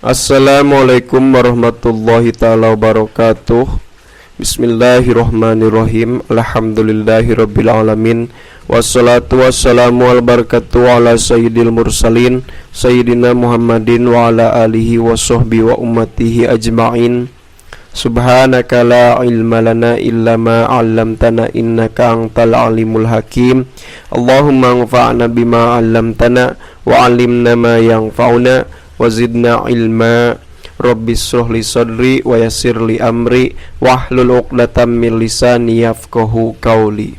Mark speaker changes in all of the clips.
Speaker 1: Assalamualaikum warahmatullahi taala wabarakatuh. Bismillahirrahmanirrahim. Alhamdulillahirabbil alamin. Wassalatu wassalamu al barakatuh ala sayyidil mursalin sayyidina Muhammadin wa ala alihi wa sahbihi wa ummatihi ajma'in. Subhanaka la ilma lana illa ma 'allamtana innaka antal alimul hakim. Allahumma anfa'na bima 'allamtana wa 'allimna ma yanfa'una wa zidna ilma. Rabbi shrah li sadri wa yassir li amri wahlul 'uqdatam min lisani yafqahu qawli.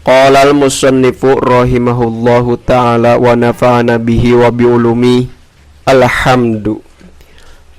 Speaker 1: Qala al-musannifu rahimahullahu ta'ala wa nafa'ana bihi wa bi ulumi. Alhamdu.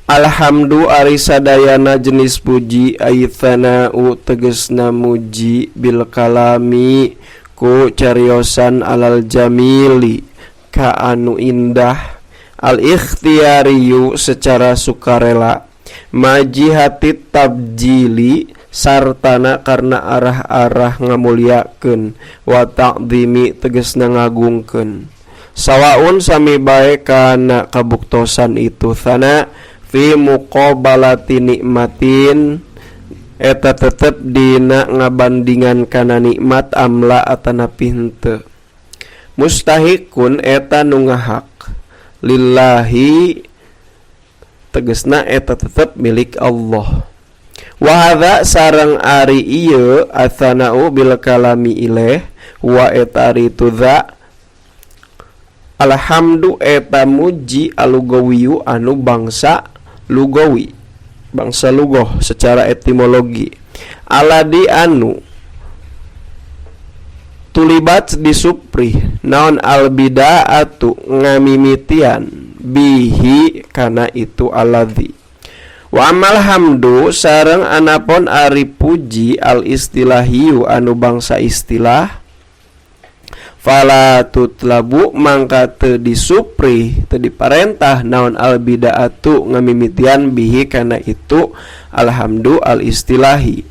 Speaker 1: Alhamdu ari sadayana jenis puji aithana'u tegesna muji bil kalami ku cariosan alal jamili ka anu indah al ikhtiyariyu secara sukarela majihati tabjili sartana karena arah-arah ngamuliakeun wa ta'zimi tegesna ngagungkeun sawaun sami bae kana kabuktosan itu thana fi muqabalati nikmatin eta tetep dina ngabandingan kana nikmat amla atanapi henteu mustahikun eta nu ngahak lillahi tegesna eta tetep milik Allah. Wa hadza sareng ari ieu athana'u bil kalami ilaih wa eta ari tudza alhamdu eta muji alugawiyu anu bangsa lugawi bangsa lugoh secara etimologi aladi anu tulibat disupri naon albidaatu ngamimitian bihi kana itu aladzi. Wa amal hamdu sareng anapon ari puji al istilahiyu anu bangsa istilah fala tutlabu mangka teu disupri teu diparentah naon al bidaatu ngamimitian bihi kana itu alhamdu al istilahi.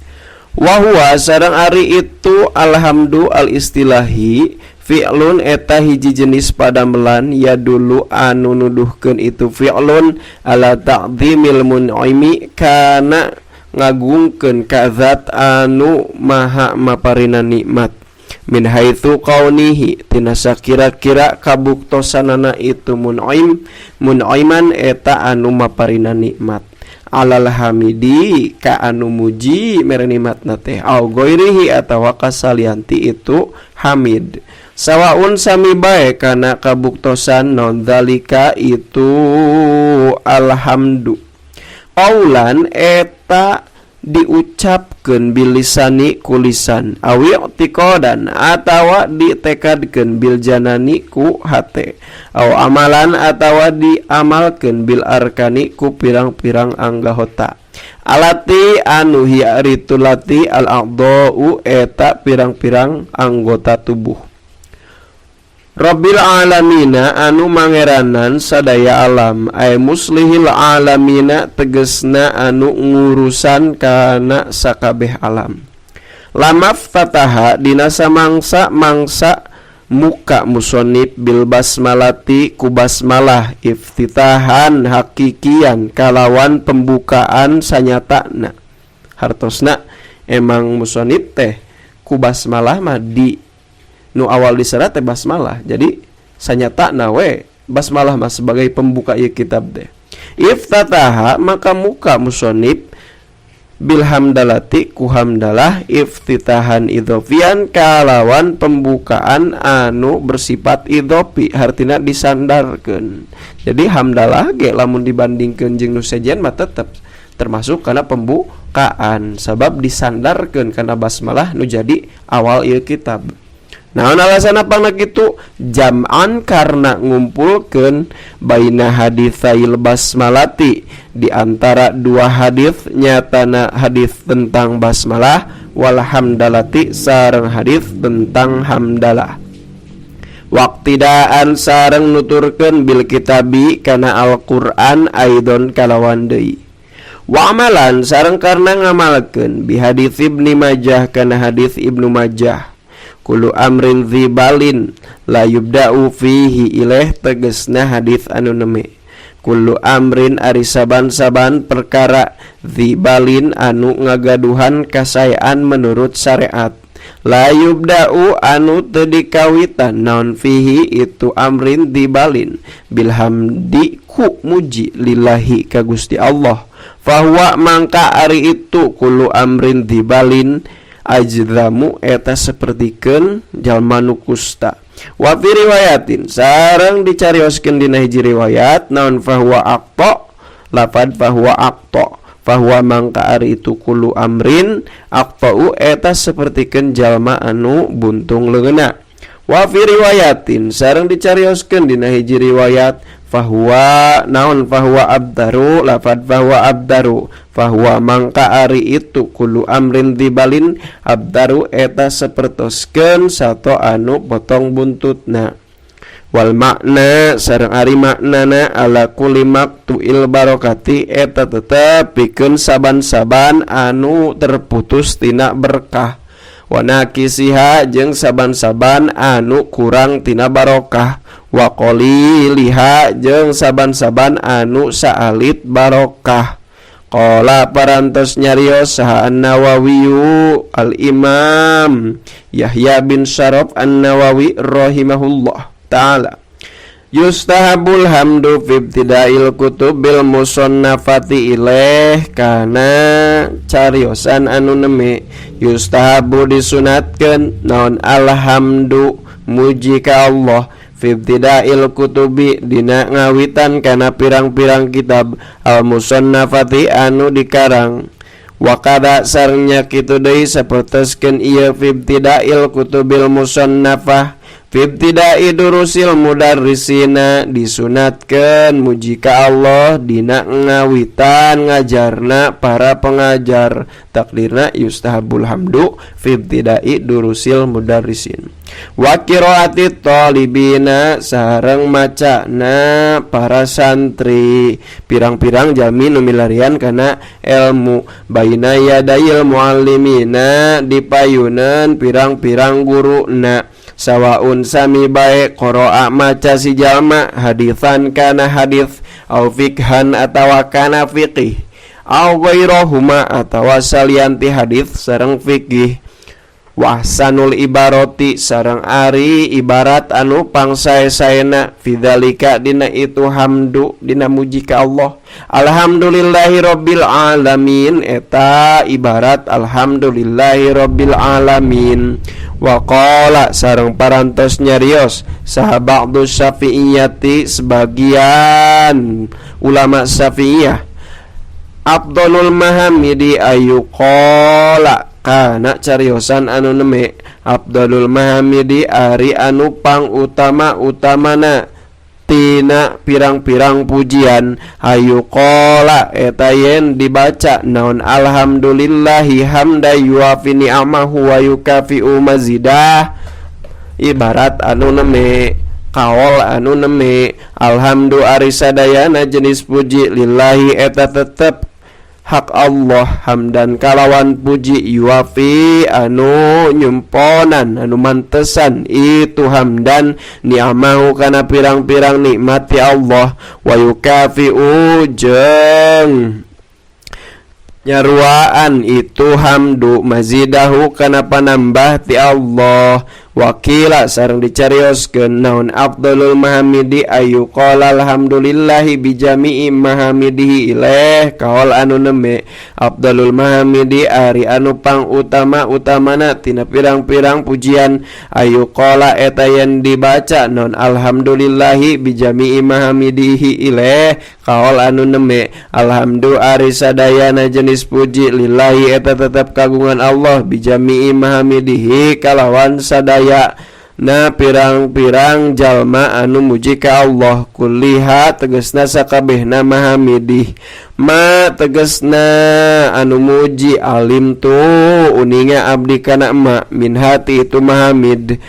Speaker 1: Wa huwa sareng ari itu alhamdu al istilahi fi'lun eta hiji jenis padamelan ya dulu anu nuduhkeun itu fi'lun ala ta'zimil mun'imi kana ngagungkeun ka zat anu maha maparina nikmat min haitsu kaunihi tina sakira-kira kabuktosanana itu mun'im mun'iman eta anu maparina nikmat alal hamidi ka anu muji mere nikmatna teh au ghairihi atawa kasalianti itu hamid sawaun sami bae kana kabuktosan non zalika itu alhamdu qaulan eta diucapkeun bilisani kulisan awi i'tiqadan atawa ditekadkeun bil janani ku hate aw amalan atawa diamalkeun bil arkani ku pirang-pirang anggota alati anu hiya ritulati al a'dha'u eta pirang-pirang anggota tubuh. Rabbil alamina anu mangeranan sadaya alam ay muslihil alamina tegesna anu ngurusan kana sakabeh alam. Lamaf tataha dina samangsa mangsa muka musonib bil basmalati ku basmalah iftitahan hakikian kalawan pembukaan sanyatana. Hartosna emang musonib teh ku basmalah mah di nu awal diserat teh basmalah. Jadi sanyatana we basmalah mah sebagai pembuka ieu kitab teh. Iftataha maka muka musonib bil hamdalati ku hamdalah iftitahan idhofian kalawan pembukaan anu bersifat idhofi hartina disandarkeun. Jadi hamdalah ge lamun dibandingkeun jeung nu sejen mah tetep termasuk karena pembukaan sabab disandarkeun kana basmalah nu jadi awal ieu kitab. Naon alasan pangna kitu? Jam'an karena ngumpulkeun baina haditsail basmalati di antara dua hadis nyatana hadis tentang basmalah wal hamdalati sareng hadis tentang hamdalah. Waqtidaan sareng nuturkeun bil kitabi kana Al-Qur'an aidon kalawan deui. Wa amalan sareng karena ngamalkeun bi hadis Ibnu Majah kana hadis Ibnu Majah. Kullu amrin dzibalin la yubda'u fihi ilaih tegesna hadis anu neme. Kullu amrin ari saban-saban perkara dzibalin anu ngagaduhan kasaean menurut syariat la yubda'u anu teu dikawitan naon fihi itu amrin dzibalin bilhamdi ku muji lillahi ka Gusti Allah fahuwa mangka ari itu kullu amrin dzibalin ajzamu eta sapertikeun jalma nu kusta. Wa fi riwayatin sareng dicarioskeun dina hiji riwayat naon fahuwa aqta lafad fahuwa aqta fahuwa mangka ari itu kullu amrin aqta'u eta sapertikeun jalma anu buntung leungeunna. Wa fi riwayatin sareng dicarioskeun dina hiji riwayat fahuwa naon fahuwa abdaru lafad fahuwa abdaru fahuwa mangka ari itu kullu amrin dzibalin abdaru eta sapertoskeun sato anu potong buntutna. Wal makna sareng ari maknana ala kulli maqtu'il barokati eta tetep pikeun saban-saban anu terputus tina berkah wa nakisiha jeung saban-saban anu kurang tina barokah wa qaliliha jeung saban-saban anu saalit barokah. Qala parantos nyarios saha An-Nawawiyu Al-Imam Yahya bin Syaraf An-Nawawi rahimahullah ta'ala. Yustahabul hamdu fi ibtida'il kutubil musannafati ilaih kana cariosan anu neme yustahabu disunatkeun naon alhamdu muji ka Allah fi ibtida'il kutubi dina ngawitan kana pirang-pirang kitab al musannafati anu dikarang. Wa kada sareng kitu deui sapertoskeun ieu fi ibtida'il kutubil musannafah fi ibtida'i durusil mudarrisina disunatkeun muji ka Allah dina ngawitan ngajarna para pengajar. Takdirna yustahabul hamdu fi ibtida'i durusil mudarrisin. Wa qiraati talibina sareng macana para santri pirang-pirang jalmi nu milarian kana ilmu baina yadayil muallimina dipayunan pirang-pirang guruna sawaun sami bae qara'a maca si jalma haditsan kana hadits au fikhan atawa kana fiqih au ghairahuma atawa salianti hadits sareng fikih. Wa ahsanul ibarati sareng ari ibarat anu pangsae-saena fidzalika dina itu hamdu dina muji ka Allah alhamdulillahi rabbil alamin eta ibarat alhamdulillahi rabbil alamin. Wa qala sareng parantos nyarios saha ba'du syafi'iyati sebagian ulama syafi'iyah afdalul mahamidi ayu qala kana cariosan anu neme afdalul mahamidi ari anu pang utama utamana tina pirang-pirang pujian ayu qala eta yen dibaca naon alhamdulillahi hamda yuafi ni'amahu wa yukafi'u mazidah ibarat anu neme kaol anu neme alhamdu ari sadayana jenis puji lillahi eta tetep hak Allah hamdan kalawan puji yuafi anu nyumponan anu mantesan itu hamdan ni'amahu kana pirang-pirang nikmati Allah wa yukafi'u jeung nyaruaan itu hamdu mazidahu kana panambah ti Allah. Wakila sareng dicarioskeun naon afdalul mahamidi ayu qala alhamdulillahi bijami'i mahamidihi ilaih kaol anu neme afdalul mahamidi ari anu pang utama utamana tina pirang-pirang pujian ayu qala eta yen dibaca naon alhamdulillahi bijami'i mahamidihi ilaih kaol anu neme alhamdu ari sadayana jenis puji lillahi eta tetep kagungan Allah bijami'i mahamidihi kalawan sadaya na pirang-pirang jalma anu muji ka Allah kulliha tegasna sakabehna mahamidih ma tegasna anu muji alim tu uninga abdi kana ma min hati itu mahamid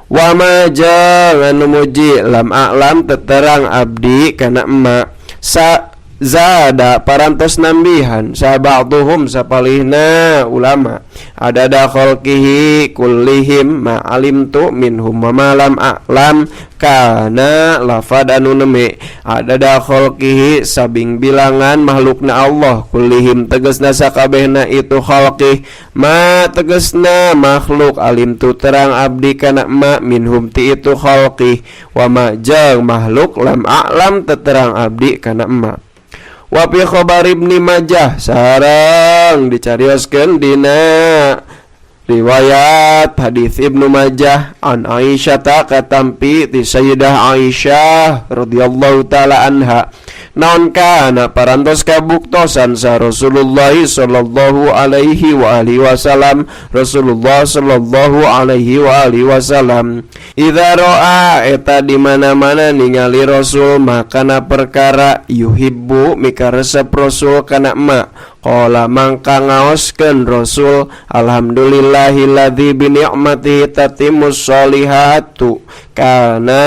Speaker 1: wa ma jeung anu muji lam a'lam teterang abdi kana ma sa Zada parantos nambihan saba'duhum sapalihna ulama adada khalqihi kullihim ma alimtu minhum wa ma lam a'lam kana lafad anu neme adada khalqihi sabing bilangan makhlukna Allah kullihim tegasna sakabehna itu khalqih ma tegasna makhluk alimtu terang abdi kana ma minhum ti itu khalqih wa ma jeung makhluk lam a'lam teterang abdi kana ma. Wa fi khabar Ibni Majah sareng dicarioskeun dina riwayat hadis Ibnu Majah an Aisyah ta katampi ti Sayyidah Aisyah radhiyallahu taala anha naon kana parantos kabuktosan sa Rasulullah sallallahu alaihi wa alihi wasallam Rasulullah sallallahu alaihi wa alihi wasallam idza ra'a eta di mana-mana ningali Rasul makana perkara yuhibbu mikaresep Rasul kana ma qala mangka ngaoskeun Rasul alhamdulillahilladzi bi ni'matihi tatimmus sholihatu kana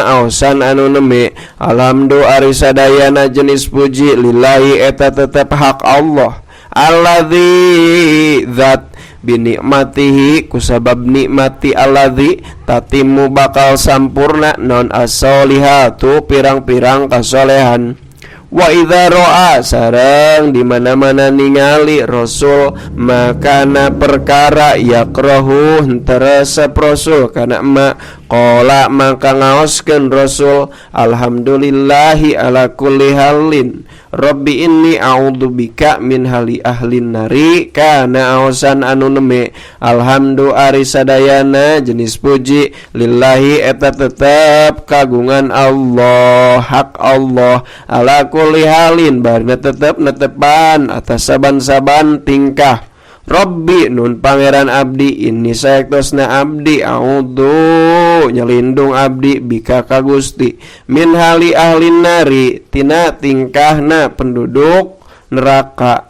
Speaker 1: aosan anu neme alhamdu ari sadayana jenis puji lillahi eta tetep hak Allah alladzi zat binikmatihi kusabab nikmati alladzi tatimu bakal sampurna non as-solihatu pirang-pirang kasolehan. Wa idza ra'a sareng di mana-mana ningali Rasul makana perkara yakrahu henteu resep Rasul kana ma qala maka ngaoskeun Rasul alhamdulillahi ala kulli halin Rabbi inni a'udzubika min hali ahlin nari kana aosan anu neme alhamdu ari sadayana jenis puji lillahi eta tetep kagungan Allah hak Allah ala kulli halin barna tetep netepan atas saban-saban tingkah Rabbi nun pangeran abdi ini saektosna abdi a'udzu nyelindung abdi bika ka Gusti min hali ahlin nari tina tingkahna penduduk neraka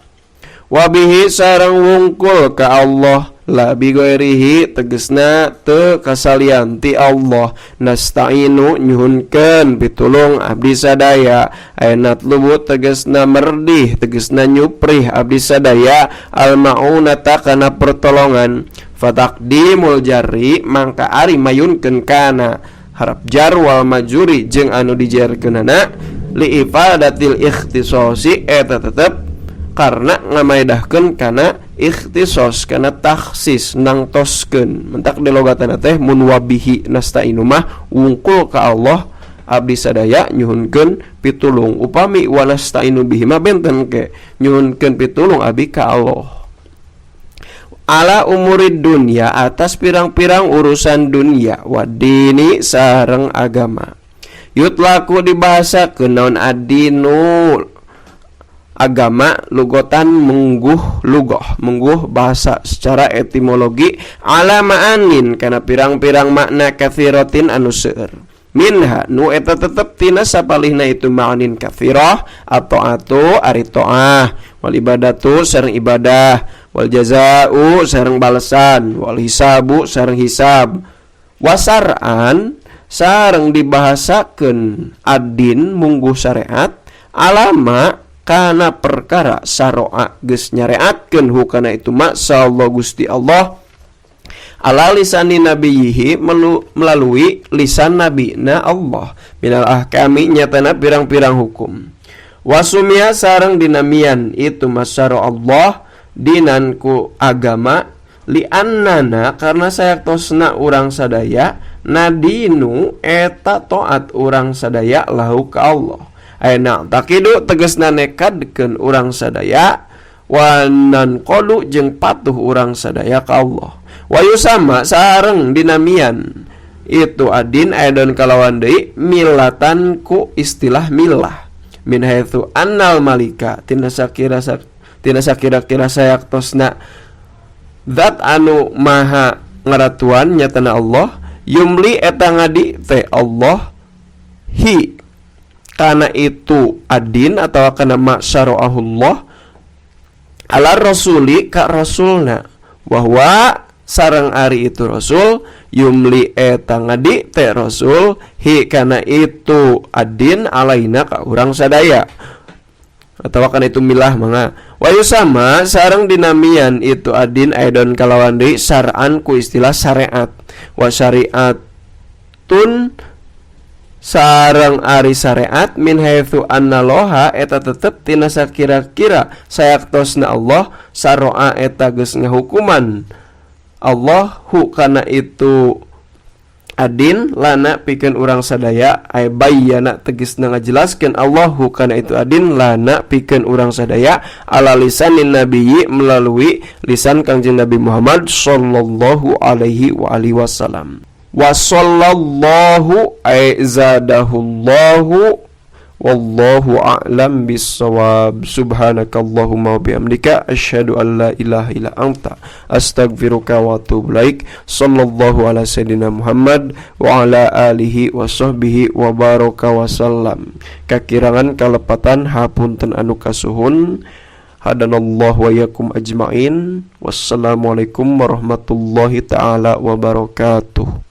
Speaker 1: wabihi sareng wungkul ka Allah la bi ghairihi tegesna teu kasalian ti Allah nasta'inu nyuhunkeun pitulung abdi sadaya ayanat lubu tegesna merdih tegesna nyuprih abdi sadaya al maunata kana pertolongan fataqdimul jarri mangka ari mayunkeun kana harap jar wal majuri jeung anu dijarkeunana li ifadatil ikhtisasi eta tetep karena ngamaedahkeun kana ikhtisos kana takhsis nangtoskeun mentak di logatana teh mun wabihi nasta'inu mah wungkul ka Allah abdi sadaya nyuhunkeun pitulung upami wa nasta'inu bihi mah benten ke nyuhunkeun pitulung abdi ka Allah ala umurid dunya atas pirang-pirang urusan dunia wadini sareng agama yutlaku dibahasakeun naon adinu agama lugotan mengguh lugoh mengguh bahasa secara etimologi ala ma'anin kana pirang-pirang makna katsiratin anu seueur minha nu eta tetep tina sapalihna itu ma'anin katsirah atau atu ari taah wal ibadatu sareng ibadah wal jazaa'u sareng balesan wal hisabu sareng hisab wasar'an sareng dibahasakeun adin mungguh syariat alama kana perkara saroa geus nyareatkeun hukana itu masyaallah Gusti Allah ala lisani nabiyihi melalui lisan nabina Allah minal ahkami nyatana pirang-pirang hukum wasumia sareng dinamian itu masyara Allah dinan ku agama liannana karena sayaktosna urang sadaya nadinu eta taat urang sadaya lahu ka Allah ayeuna takidu tegasna nekadkeun urang sadaya wanan qolu jeung patuh urang sadaya ka Allah wa yusama sareng dinamian itu adin aidon kalawan deui milatan ku istilah milah min haitsu annal malika tina sakira tina sakira-kira sayaktosna zat anu maha ngaratuan nyatana Allah yumli eta ngadi teh Allah hi karena itu adin atau karena masyara'ahullah ala rasuli ka rasulna bahwa sareng ari itu rasul yumli eta ngadi teh rasul hi karena itu adin alaina ka urang sadaya Atawa kana itu milah, mangga. Wa yusamma, sareng dinamian itu adin, aidon kalawan deui, syar'an ku istilah syariat. Wa syariatun, sareng ari syariat, min haitsu annallaha, eta tetep tina sakira-kira sayaktosna Allah, syara'a, eta geus ngahukuman Allahu kana itu adin, lana pikeun urang sadaya, ay bayyana, tegasna ngajelaskeun Allahu kana itu adin, lana pikeun urang sadaya, ala lisanin nabiyyi, melalui lisan Kangjeng Nabi Muhammad sallallahu alaihi wa alihi wasallam. Wa sallallahu, ay zadahullahu. Wallahu a'lam bissawab. Subhanakallahumma wa bihamdika, asyhadu an la ilaha illa anta, astaghfiruka wa atubu ilaik. Sallallahu ala sayyidina Muhammad wa ala alihi wa sahbihi wa baraka wa sallam. Kakirangan kalepatan hapunten anu kasuhun. Hadanallahu wa yakum ajmain. Wassalamualaikum warahmatullahi taala wabarakatuh.